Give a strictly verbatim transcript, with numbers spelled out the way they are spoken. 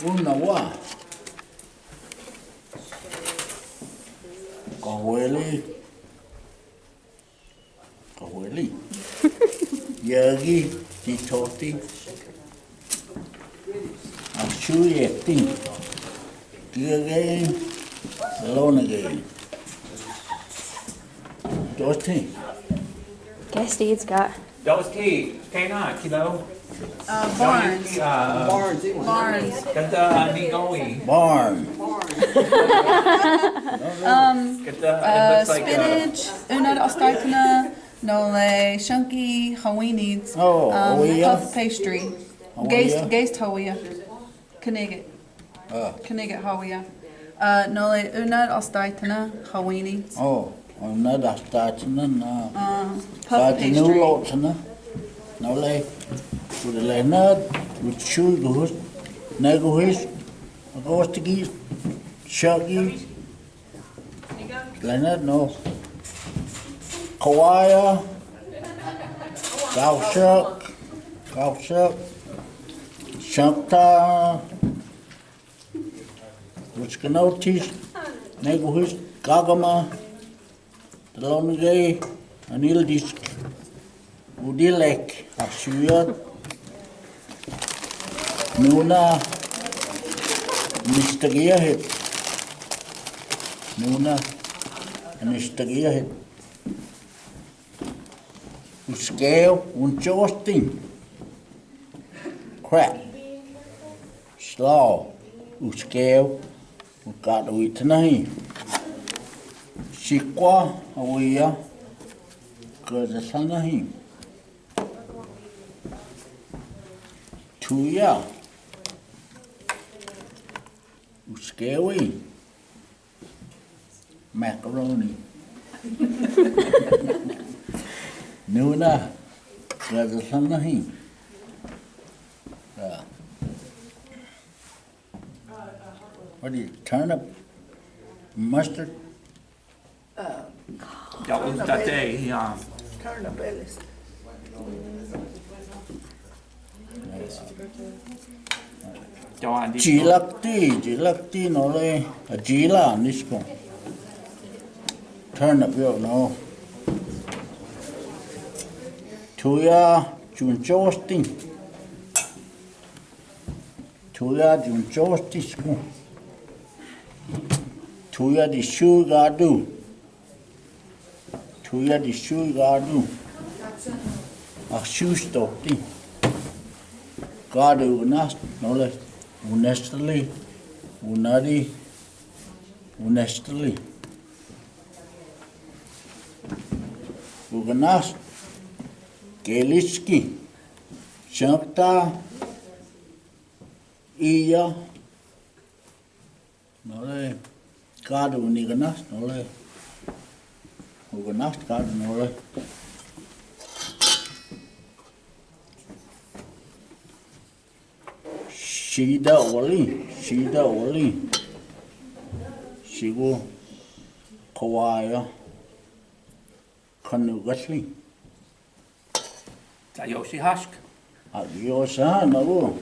Una wa. Kahueli. Kahueli. Yagi, Titoti. Ashuye, Tin. Kiage, Lonage. Dosti. Guess deeds got. Dosti, kena, kilo. Uh, Barnes. Uh, Barnes. Barnes. Kata ni gawi. Barn. Um, Kata, uh, it looks like a spinach, unad astaitana, nole shunki, hawini. Oh, um, hawia. Puff pastry. Hawia. Gaist, gaist hawia. Kniget. Ah. Kniget hawia. Uh, nole unad astaitana, hawini. Oh, unad astaitana na. Uh, puff pastry. Nole. Uda lehnad, uda shuguhus, neguhis, agostigi, shaki. Lehnad no. Kawaya. Kaushak. Kaushak. Shakta. Uskanotis. Neguhis. Kagama. Talonge. Anildisk. Udilek. Arsuyat. Nuna. Nistagiyahit. Nuna. Nistagiyahit. Uskeu, un chosting. Crap. Slaw. Uskeu. Ukat uitanahi. Sikwa, awia. Kazasanahi. Tuya. Uskewi. Macaroni. Nuna. Kazasanahi. Ah. What do you, turnip? Mustard? Uh, Ya, un tate, ya. Turnip, eles. Jilakti, jilakti nole, ajila, nisko. Turnip yo no. Tuya, junchosting. Tuya, junchosting. Tuya, di shugadu. Tuya di shu gadu. Ak shu stokti. Gadu unas nole. Unestli. Unadi. Unestli. Uganas. Keliski. Shakta. Iya. Nole, gadu ni ganas, nole. Uganas gadu nole. Sida oli, sida oli. Sigu kawaya. Kanu gasli. Tayoshi hask. Adios, ha, nagu.